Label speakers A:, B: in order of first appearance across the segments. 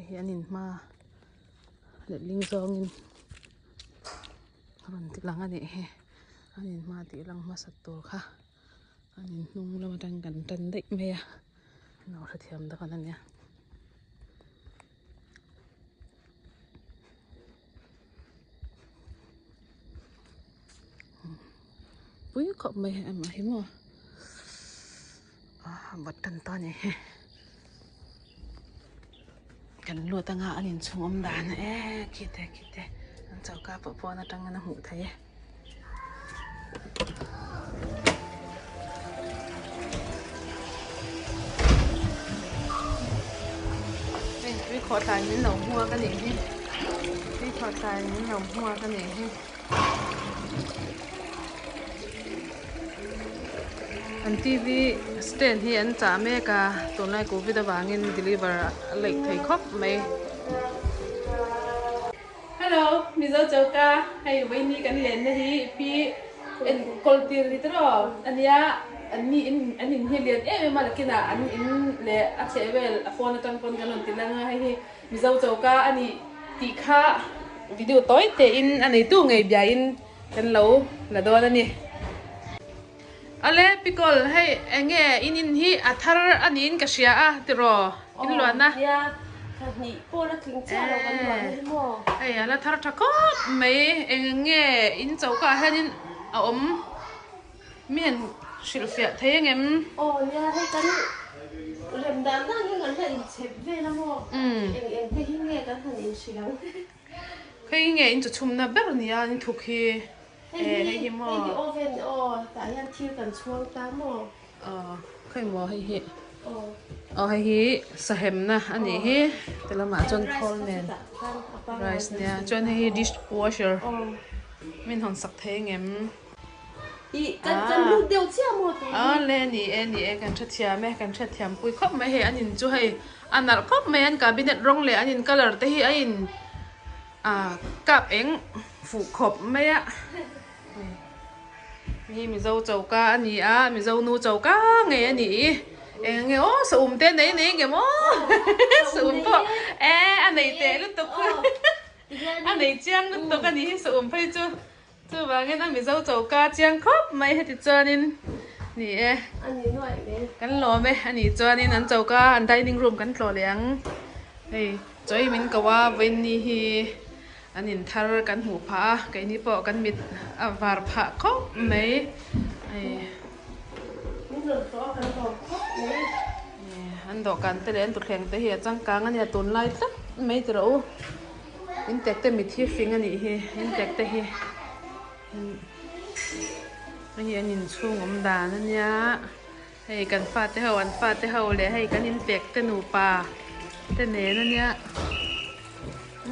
A: Hei hi an in hma letling zawngin a rawn ti lang a nih hi an in hma tih lang hmasa tur kha an in hnung lam atang kan tan daih mai a an lo hrethiam dawn a nia. Pui khawp mai hei amah hi maw ah bat tan ta ni hi kan lut anga an inchhung awm dan e khite khite an choka pawh pawn atangin a hmuh theih e. Hei tui khawhtlai min lo hmuak a nih hi tui khawhtlai min lo hmuak a nih hi an T V stand hi an chah mek a tunlai covid avangin deliver a lei thei khawp mai. Hello Mizo choka hei vawiini kan lenna hi pi en kawl tir ni tawh ania an ni in an in hi lian em em a lakinah an in leh a chheh vel a phone atang pawn kan rawn ti lang a hei hi Mizo choka a nih tih kha video tawi te in a neitu ngei bia in kan lo la dawn a ni. Ale Pickle hei enge in in hi a thar a niin ka hria a tiraw in luahna.
B: Aw nia thla hnih pawh la tling chiah lo kan luahna hi maw.
A: Hei a la thar tha khawp mai eng nge in choka ah hianin a awm mi han hrilhfiah thei angem.
B: Aw nia hei kan rem dan dan hi kan la inchhep vel a maw eng eng te hi nge kan han inhrilh ang.
A: Hei nge in chawchhumna ber nia in thuk hi.
B: Hei hi hei hi oven aw tah hian thil kan chhuang ta maw?
A: Aw khawi maw hei hi aw hei hi sahemna a nih hi ti lamah chuan khawl nen rice nia chuan hei hi dish washer min hawn sak thei angem aw le ni e ni e kan hrethiam e kan hrethiam pui khawp mai hei an in chu hei a nalh khawp mai an cabinet rawng leh an in colour te hi a in. A kap eng fuh khawp mai a hi mizo choka a ni a mizo nu choka ngei a ni i eng nge aw saum te nei nei nge maw saum pawh e a nei teh lutuk a nei chiang lutuk a ni hi saum phei chu chuvangin a mizo choka chiang khawp mai heti chuanin ni e kan lawm e a nih chuanin an choka an dining room kan tlawh leh ang hei. Chawi min ko a, vawiinni hi an in thar kan hmuh phah a, keini pawh kan mit a var phah khawp mai. An dawhkan te leh an tutthleng te hi a changkang a nia tunlai tlat mai ti rawh u. In tek te mit hi fing a nih hi, in tek te hi hei hi an inchhung awm dan a nia. Hei kan fate ho an fate ho leh hei kan inpek te nupa te nen a nia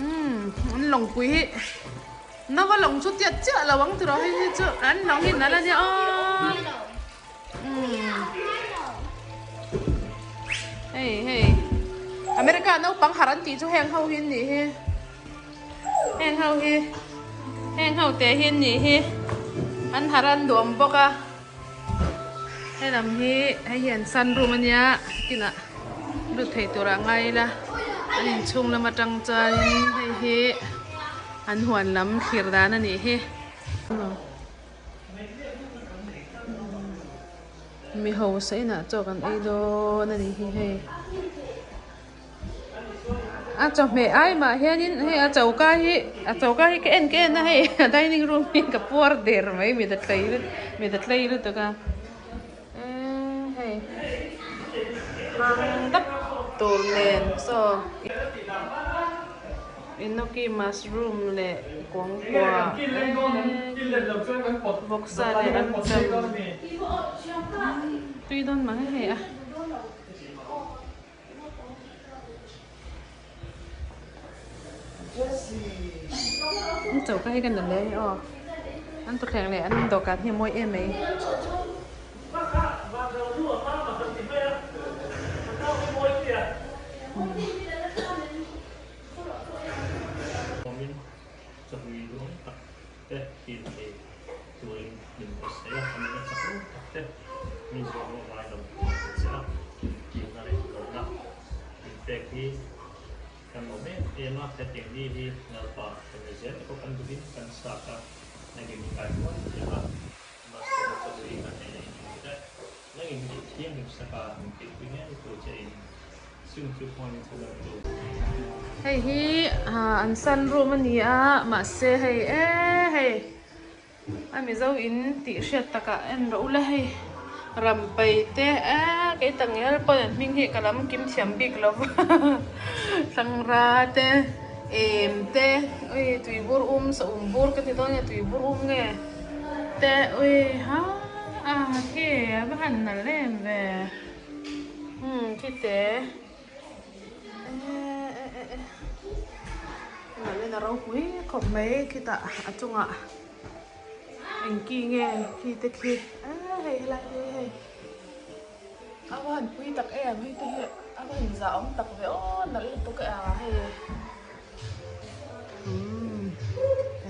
A: umm an lawngpui hi nova lawng chu tiat chiah lo ang tiraw hei hi chu an lawng hi nalh a nia aw umm hei hei America naupang harh an tih chu heng ho hi an nih hi heng ho hi heng ho te hi an nih hi an harh an duam bawk a. Helam hi hei hi an sunroom a nia kinah lut thei turah ngai ila an inchhung lam atang chuanin hei hi an huan lam thlir dan a nih hi. Mi hausa inah chaw kan ei dawn a nih hi hei. A chawhmeh ai mah hianin hei a choka hi a choka hi ka en ka en a hei a dining room hi ka puar der mai mit a tlei mit a tlei lutuk a eee hei hang dap tur nen saw enoki mushroom leh kuangkua eee vawksa leh antam tui dawn mang e hei a. An choka hi ka na hle a aw an tawthleng leh an dawhkan hi a mawi em mai.
C: Mi zuam a ngai lo tih a che a, tlingna leh hlawhna inpek hi Kan lawm em em a, hetiang ni hi Lalpa hremna zel te pawh kan duhin kan chak a, nangin min kai huai zel a, Master chawi kan ei na in ni daih. Nangin min tih thianghlim sak a, min tihpui ngei tur che in chung chu hmangin chhan dang tu.
A: Hei hi an sun room a ni a, mahse hei e hei. A mizo in tih hriat takah en rawh ula hei rampai te eee kei tak ngial pawn an hming hi ka lam kim thiam bik lo va thlangra te em te ui tui bur um sa um bur ka ti dawn nge tui bur um nge te ui ha a khi a va han nalh em ve umm khi te. Nalhin a ropui khawp mai khitah a chungah eng ki nge khi te khi eee hei helai te hi hei a va han pui tak em hei te hi a va han zah awm tak ve aw nalh lutuk e a hei umm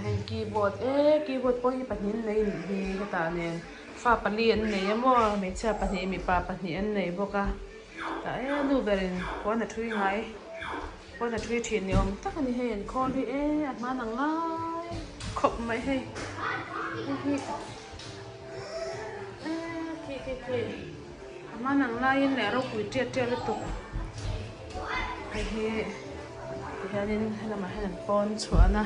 A: hei keyboard eee keyboard pawh hi pahnih an nei a nih hi hetah nen fa pali an nei a maw hmeichhia pahnih mipa pahnih an nei bawk a. Tah e nu berin puan a thui ngai puan a thui thin ni awm tak a ni hei an khawl hi e a hman ang lai khawp mai hei hei hi e khi khi khi a hman ang laiin leh a ropui tiat tiat lutuk hei hi tihianin helamah hian an pawn chhuahna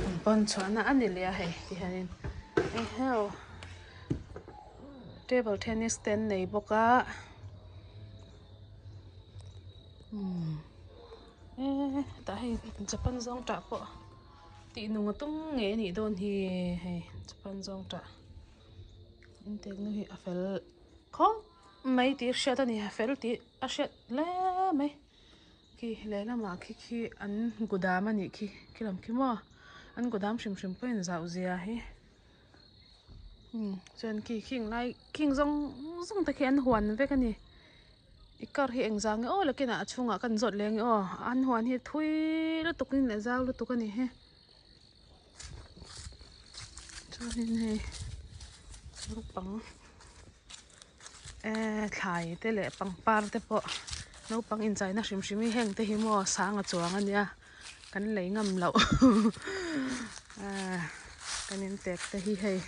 A: an pawn chhuahna a ni leh a hei tihianin eheu. Table tennis te an nei bawk a umm eee tah hei japan zawng tah pawh tih nung a tum ngei a nih dawn hi hei japan zawng tah intek nu hi a fel khawp mai tih hriat a ni a fel tih a hriat hle mai khi lehlamah khi khi an gudam a nih khi khi lam khi maw an gudam hrim hrim pawh in zauh zia hi. Chuan khi khing lai khing zawng zawng te khi an huan vek a ni i car hi eng zang nge aw lakin ah a chhungah kan zawt leh ang e aw an huan hi thui lutuk in leh zau lutuk a ni he chuanin hei naupang eee thlai te leh pangpar te pawh naupang inchaina hrim hrim hi heng te hi maw sang a chuang a nia. Kan lei ngam loh ah kan in tek te hi hei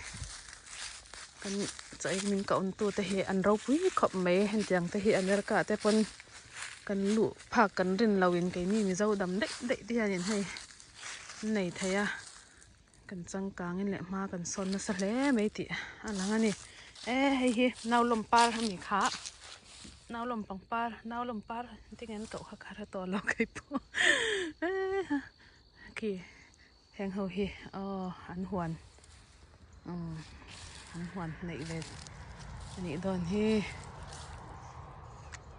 A: kan chaw ei min ka awm tu te hi an ropui khawp mai hetiang te hi America te pawn kan luh phak kan rin loh in keini mizo dam daih daih te hian in hei an nei thei a kan changkang in leh hma kan sawn nasa hle mai tih a lang a ni e hei hi naulawm par a ni kha. Naulawm pangpar naulawm par engtin nge an koh kha ka hre tawh lo keipawh khi heng ho hi aw an huan umm an huan hnaih ve anih dawn hi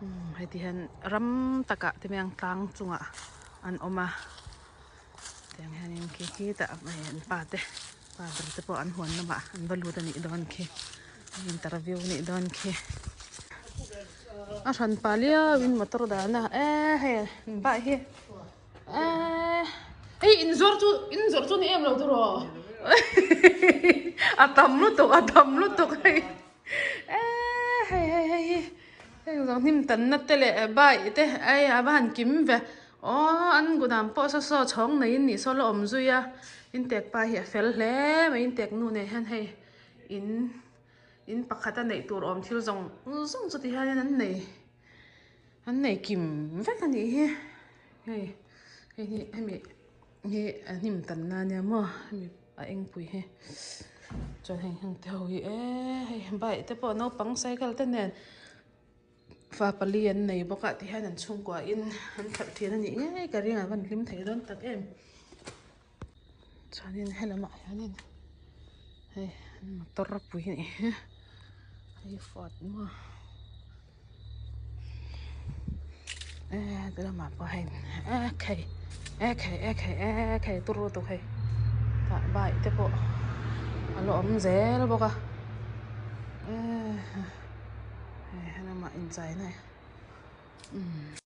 A: umm heti hian ram takah te mai ang tlang chungah an awm a tiang hianin khi khitah an pa te pa ber te pawh an huan lamah an va lut anih dawn khi. Interview nih dawn khi a hran pah liau in motor dahna e hei an bah hi e hei in zawrh chu in zawrh chu ni em lo tiraw a tam lutuk a tam lutuk hei e hei hei hei hi heng zawng hnim tanna te leh bike te ei a va han kim ve aw an gudam pawh saw saw chhawng neiin nih saw la awm zui a intek pa hi a fel hle mai intek nu nen hian hei. In in pakhat a neih tur awm thil zawng zawng chu ti hian an nei an nei kim vek a nih hi hei hei hi hemi hi a hnim tam na ania maw hemi a eng pui hi chuan heng heng te ho hi eee hei bike te pawh naupang cycle te nen fa pali an nei bawk a ti hian an chhungkua in an khalh thin a nih ngei ka ring a van hlim thei dawn tak em. Chuanin helamah hianin hei motor pui a nih hi hei ford maw eh ti lamah pawh hei ekhei ekhei ekhei ekhei turu lutuk hei tah bike te pawh a la awm zel bawk a eh hei helamah inchaina umm.